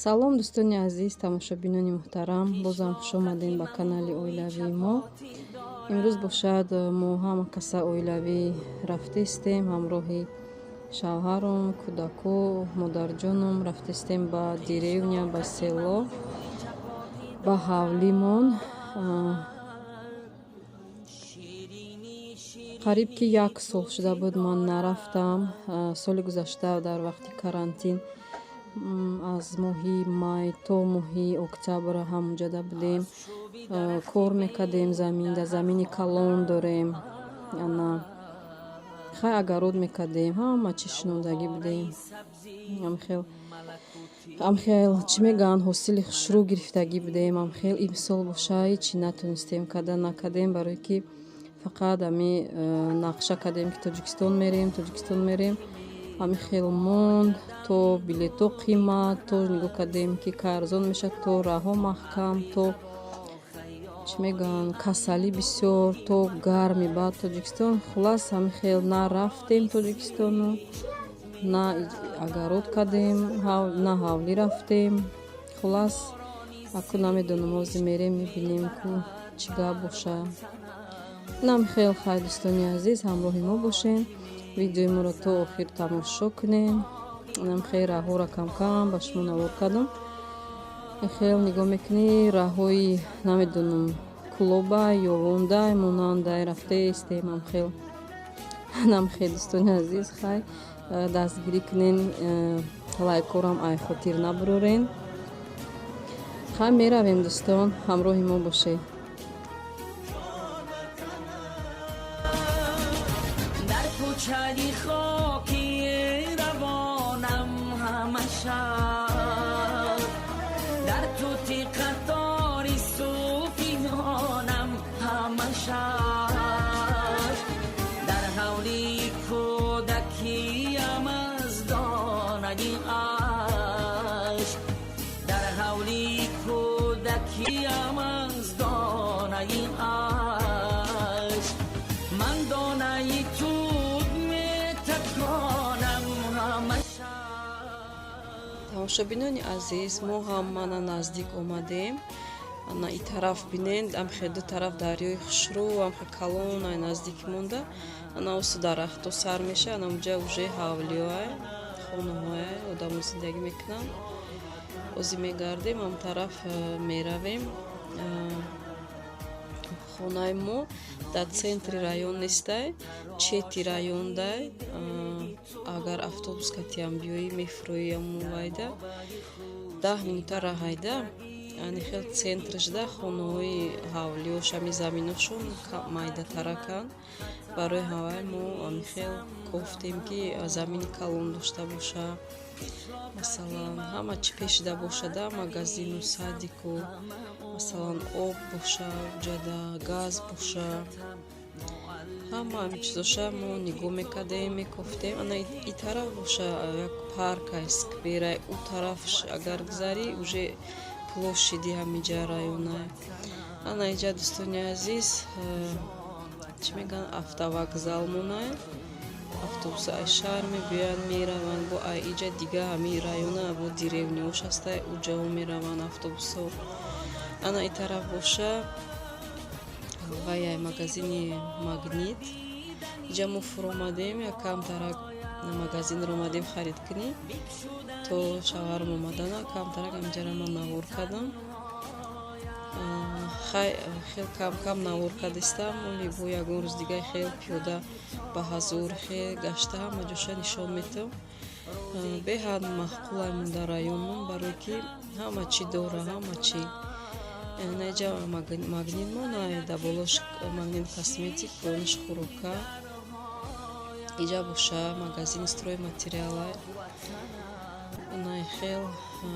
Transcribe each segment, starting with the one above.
Салом, дӯстони азиз, тамошобинони муҳтарам, бозам хуш омадем ба канали оилавии мо. Имрӯз бошад, мо ҳама каса оилавӣ рафтестем, ҳамроҳи шавҳаром, кӯдако, модарҷоном рафтестем ба деревня, ба село, ба ҳавлимон. Қариб ки як сол шуда буд, ман нарафтам. Соли гузашта дар вақти карантин аз моҳи май то моҳи октябр ҳамонҷода будем, кор мекардем, заминда, замини калон дорем, ана хай огород мекардем, ҳама чиз шинондагӣ будем. Амхел чӣ мегӯянд, ҳосили хушрӯ гирифтагӣ будем. Амхел имсол боша ҳечи натонистем карда, накардем, барое ки фақат ами нақша кардем, ки Тоҷикистон мерем, Тоҷикистон мерем, ҳами хел монд, то билето қимат, то нигоҳ кардем, ки кай арзон мешавад, то раҳо маҳкам, то чӣ мегӯянд, касалӣ бисёр, то гарми баъд Тоҷикистон. Хуллас, ҳами хел на рафтем Тоҷикистону, на огород кардем, на ҳавлӣ рафтем. Хуллас, аку намедонам, ҳозир мерем, мебинем, ку чӣ гап боша. Инам хел. Хай, дӯстони азиз, ҳамроҳи мо бошен, видеои моро то охир тамошо кунем. Инам хел раҳҳоро камкам ба шумо навор кардам. Хел нигоҳ мекунӣ, раҳҳои намедонам, Кулоба, Ёвондай монандай рафтаистем. Амхел нам хел, дӯстони азиз, хай дастгирӣ кунен, лайкорам ай хотир набурорен. Хай, меравем, дӯстон, ҳамроҳи мо бошед. Дар кӯчаи хоки равонам ҳама шаб, дар тути қатори сӯфиёнам ҳама шаб, дар ҳавлии кӯдакиям аз донаи ашк, дар ҳавлии кӯдакиям аз донаи ашк, ман донаи тут метаконам ҳама шаб. Тамошобинони азиз, мо ҳам мана наздик омадем. Ана и тараф бинед, амхе ду тараф дарёи хушрӯ, амхе калон ай наздик монда. Ана осу дарахто сар меша, ана унҷа уже ҳавлиҳоай, хонаҳоай, одамо зиндагӣ мекунанд. Ҳозир мегардем, ам тараф меравем. Хонаи мо дар центри район нестай, чети райондай. Агар автобус катиам биёӣ, мефурӯӣ амувайда, 10 минута раҳайда. Ани хел центрашда хонаҳои ҳавлиёш, ами заминошон майдатараканд. Барои ҳавай мо ами хел кофтем, ки замини калон дошта боша, масалан, ҳама чӣ пешида бошада, магазину, садику, масалан, об боша уҷада, газ боша, ҳама ҳами чизоша мо нигоҳ мекардем, мекофтем. Ана и тараф боша як паркай, скверай, ӯ тарафш агар гузарӣ, уже площади ҳамиҷа районай. Ана иҷа, дӯстони азиз, чӣ мегӯянд, автовокзал монай. Автобуса ай шаҳр мебиёянд, мераванд, бо ай иҷа дига ҳами района, бо деревняош ҳастай, уҷао мераванд автобусҳо. Ана и тараф боша ваяй магазини Магнит. Иҷа мо фуромадем, якамтарак магазинро омадем харид кунӣ, то шавҳарам омадана камтарак ҳамиҷара ман навор кардам. Хай, хел кам кам навор кардистам, оли бо ягон рӯз дига хел пиёда ба ҳазур хел гашта, ҳама ҷоша нишон метавам. Беҳад маъқулай монда районмон, барое ки ҳама чӣ дора, ҳама чӣ. Наиҷа Магнит монай, дар болош Магнит косметик, поёнаш хӯрока. Иҷа боша магазини стройматериалай. Анаи хел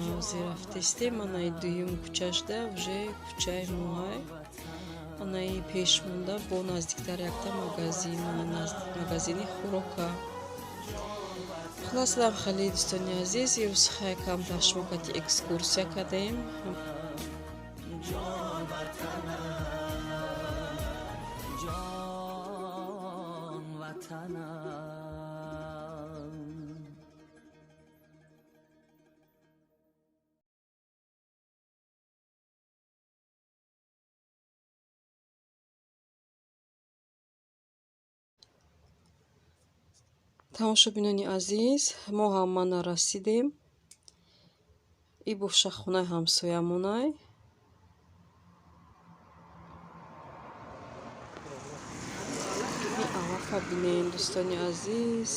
ҳозир рафтестем. Анаи дуюм кӯчашда уже кӯчаи моҳай. Анаи пеш монда бо наздиктар якта магазин, магазини хӯрока. Хуллас, дам хеле, дӯстони азиз, имрӯз хай камтар шумо кати экскурсия кардем. Ҷон ватанам, ҷон ватанам. Тамошобинони азиз, мо ҳам мана расидем. И боша хонаи ҳамсоямонай. Алафа бинем, дӯстони азиз,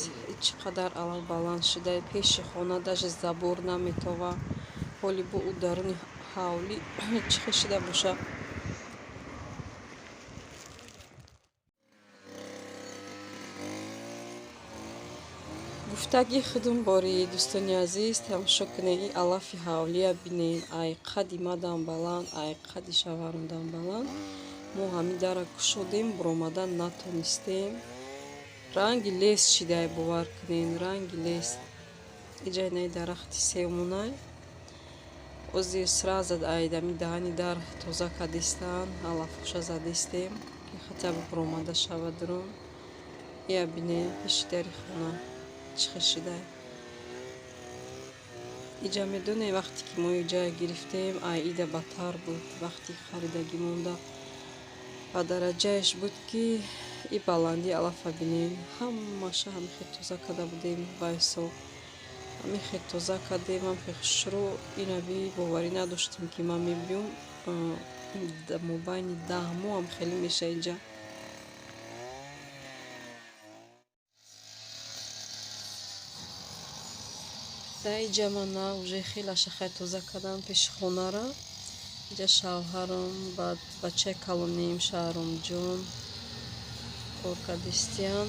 чӣ қадар алаф баланд шуда. Пеши хона даже забор наметова. Ҳоли бо ӯ даруни ҳавлӣ чӣ хел шида боша. Гуфтаги худум бори, дӯстони азиз, тамошо кунед, ин алафи ҳавлия бинед. Ай қади мадам баланд, ай қади шавҳарумдам баланд. Мо ҳамин дара кушодем, буромадан натонистем. Ранги лес шидай, бовар кунед, ранги лес. Иҷа инаи дарахти севмонай. Ози сразу ай дами даҳани дар тоза кадистан, алафҳоша задистем, ки хотя бы буромада шавад дурун. Ия бинед, пеши дари хона чӣ хел шидай. Иҷа медонед, вақте ки мо иҷа гирифтем, ай ида бадтар буд. Вақти харидагӣ монда ба дараҷаеш буд, ки и баландии алафа бинем, ҳамаша ҳамин хел тоза карда будем. Вайсо ҳамин хел тоза кардем, ҳамин хел хушрӯ. Инаби боварӣ надоштем, ки ман мебиём мобайни 10 моҳ ҳам хеле меша иҷа. Дар иҷа мана уже хеле ашахай тоза кардам пеши хонара. Иҷа шавҳарам, баъд бачаи калоним Шаҳромҷон кор кардистиян.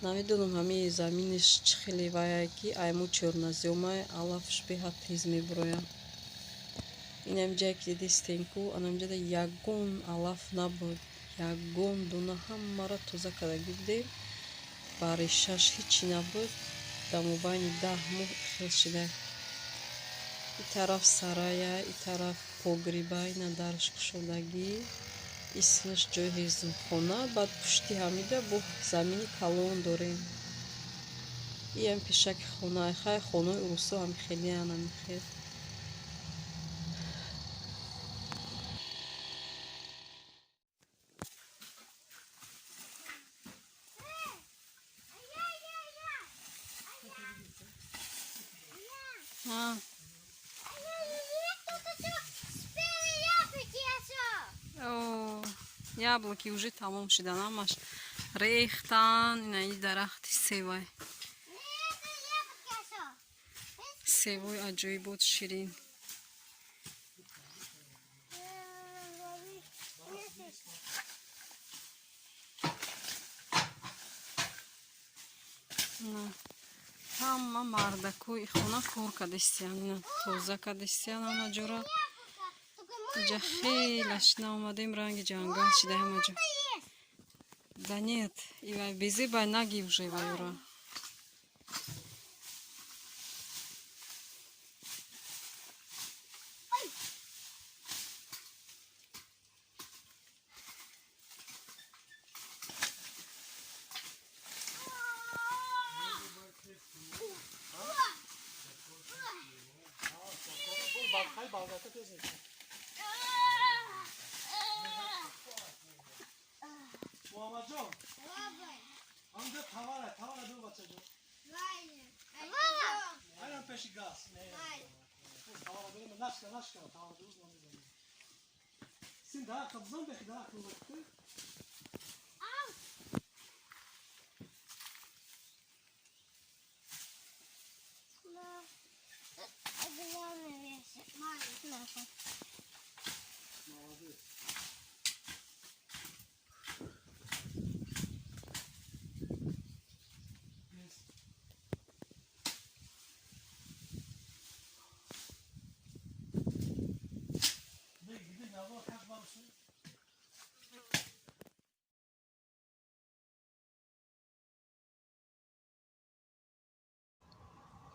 Намедонам ҳамин заминиш чӣ хеле ваяй, ки айму чёрнозёмай, алафш беҳад тез мебурояд. Инам ҷае ки дидистем ку, анамҷода ягон алаф набуд, ягон дона, ҳамаро тоза кардагӣ будем. Ба решаш ҳичи набуд. Дар мобайни 10 моҳ хел шида. И тараф сарая, и тараф погреба, ина дарш кушодагӣ, исмаш ҷои ҳезумхона. Баъд пушти ҳамида бо замини калон дорем. Иам пешаки хона. Хай, хонаи урусо ҳам хелеан ҳамин хел. Яблоки уже тамом шудан, ҳамаш рехтан. Ина и дарахти севай. Севои аҷоибот, ширин. Ҳама мардакои хона кор кардистиян, ина тоза кардистиян ҳама ҷора. Иҷа хелаш наомадем, ранги ҷангал шида ҳама ҷо. Да нет, ивай безебай наги уже вайора.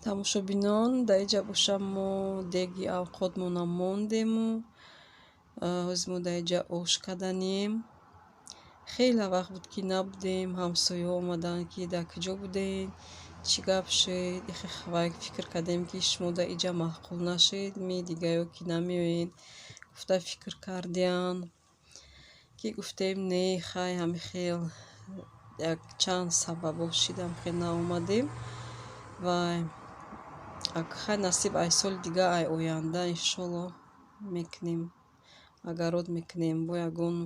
Тамошобинон, дар иҷа боша мо деги авқотмона мондему. Ҳозир мо дар иҷа ош карданем. Хеле вақт буд, ки набудем. Ҳамсояҳо омаданд, ки дар куҷо будем, чӣ гап шуд. Вай фикр кардем, ки шумо дар иҷа маъқул нашед, ми дигаё ки намеоед гуфта фикр кардиянд. Ки гуфтем не, хай, ҳами хел як чанд сабабо шидам, хел наомадем. Вай хай, насиб, ай соли дига, ай оянда, иншолло, мекунем, огород мекунем, бо ягон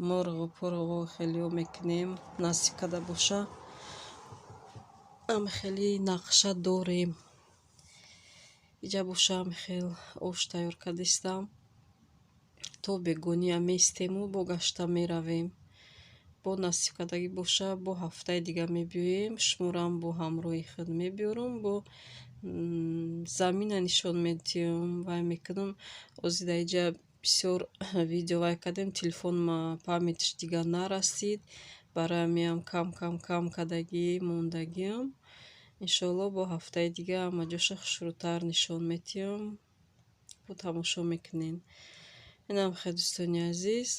мурғу пурғу хелиҳо мекунем, насиб карда боша. Ҳами хели нақша дорем. Иҷа боша, ҳами хел ош тайёр кардистам. То бегония местему, бо гашта меравем. Бо насиб кардагӣ боша, бо ҳафтаи дига мебиёем, шуморам бо ҳамроҳи худ мебиёрам, бо замина нишон медиҳам, вай мекунам. Ҳозир дар иҷа бисёр видео вай кардем, телефонма памятиш дига нарасид, барои ҳамиам кам кам кам кардагӣ мондагиам. Иншоалло, бо ҳафтаи дига ҳама ҷоша хушрӯтар нишон медиҳам, бо тамошо мекунем. Инам хел, дӯстони азиз.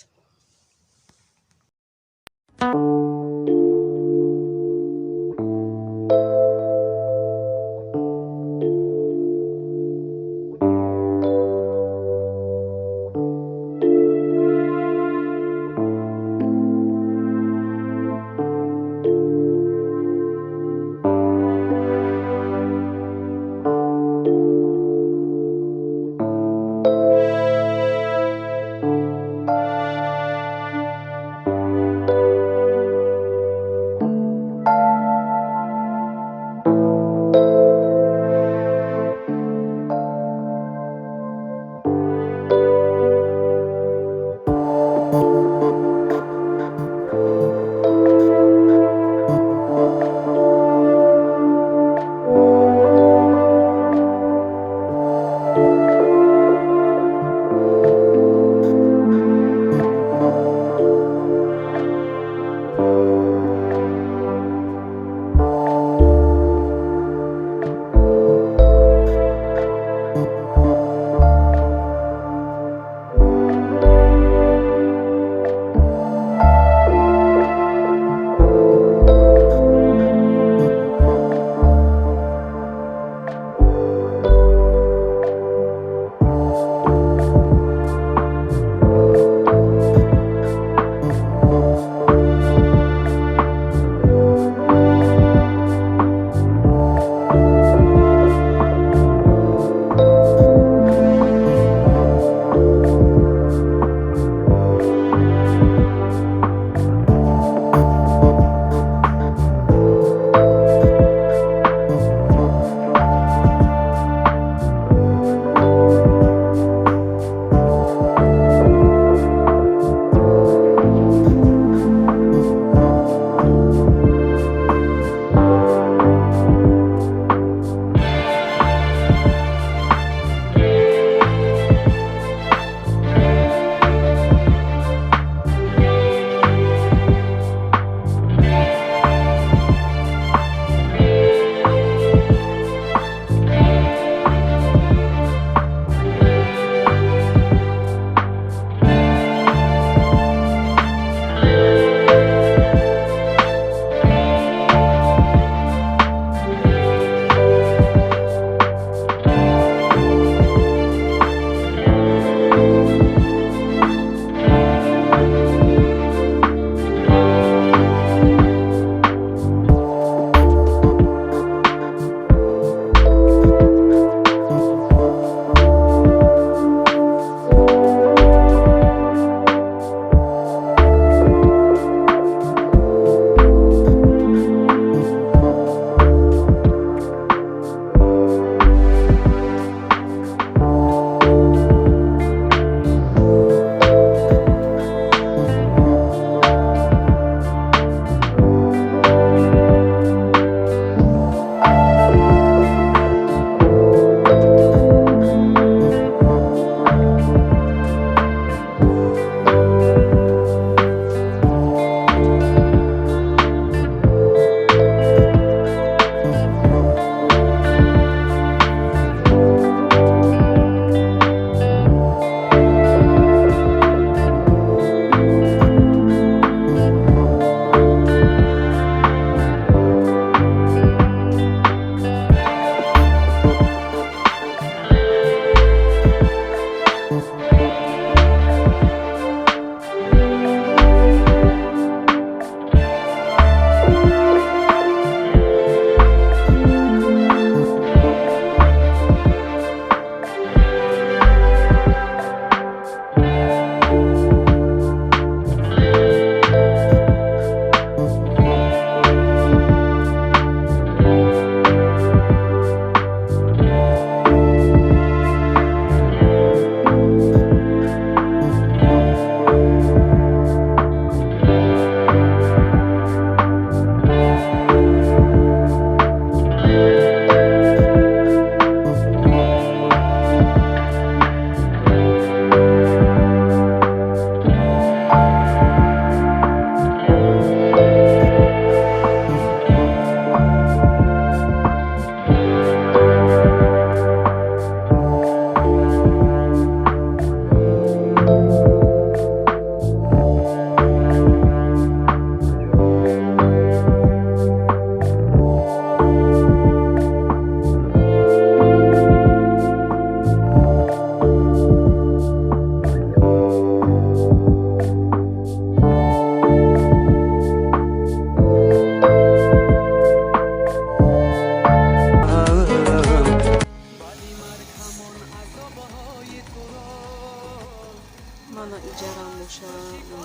Мана иҷарам боша,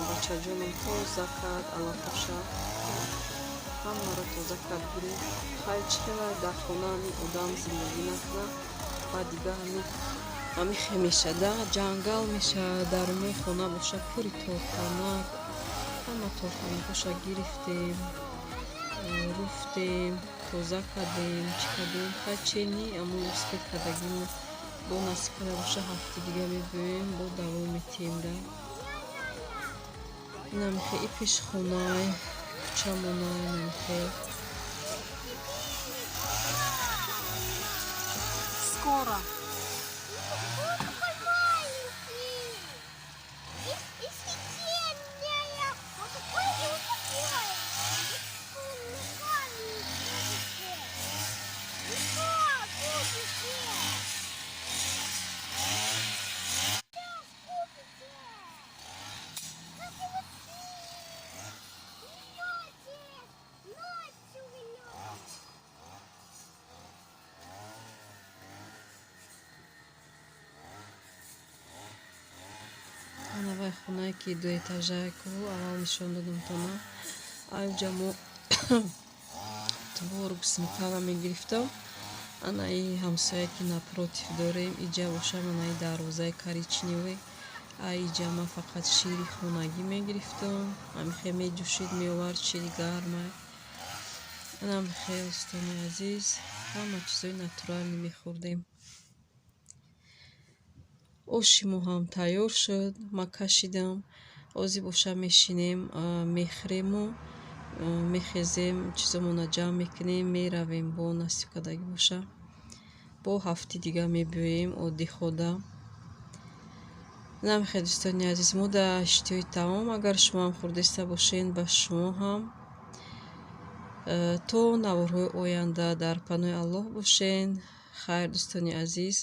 бачаҷонам тоза кард, алафоша ҳамаро тоза кард, гирифт. Хай, чӣ хела дар хона ҳамин одам зиндагӣ накунад, ба дига ҳамин хе мешада, ҷангал мешавад. Дарунои хона боша пури торпанак, ҳама торпанакҳоша гирифтем, руфтем, тоза кардем, чӣ кардем. Хай, чени аммо успеть кардагимо. Бо насиб карда боша, ҳафти дига мебиёем, бо давом метиҳем да. Инамихе и пешхонай, кӯчамонай, инамихе. Скоро. Он такой маленький. И сиденья. Вот такой и вот такой. Вот маленький. И что будете? Сейчас купите. Как его ты ночью идете. Ана вай хонае, ки дуэтажае ку аввал нишон додамтона, айҷа мо творог, сметана мегирифтам. Ана и ҳамсоя, ки напротив дорем, иҷа боша, мана и дарвозаи коричневый, иҷа ман фақат шири хонагӣ мегирифтам. Ҳамихе меҷӯшид, меовард шири гарма. Анамихе, устони азиз, ҳама чизои натуральный мехӯрдем. Оши мо ҳам тайёр шуд, ма кашидам. Ҳозир боша мешинем, мехӯрему мехезем, чизомонро ҷамъ мекунем, меравем. Бо насиб кардагӣ боша, бо ҳафти дига мебиёем оддихода. Намехе, дӯстони азиз, мо дар иштиҳои таом. Агар шумоам хӯрдиста бошед, ба шумо ҳам. То наворҳои оянда дар паноҳи Аллоҳ бошен. Хайр, дӯстони азиз.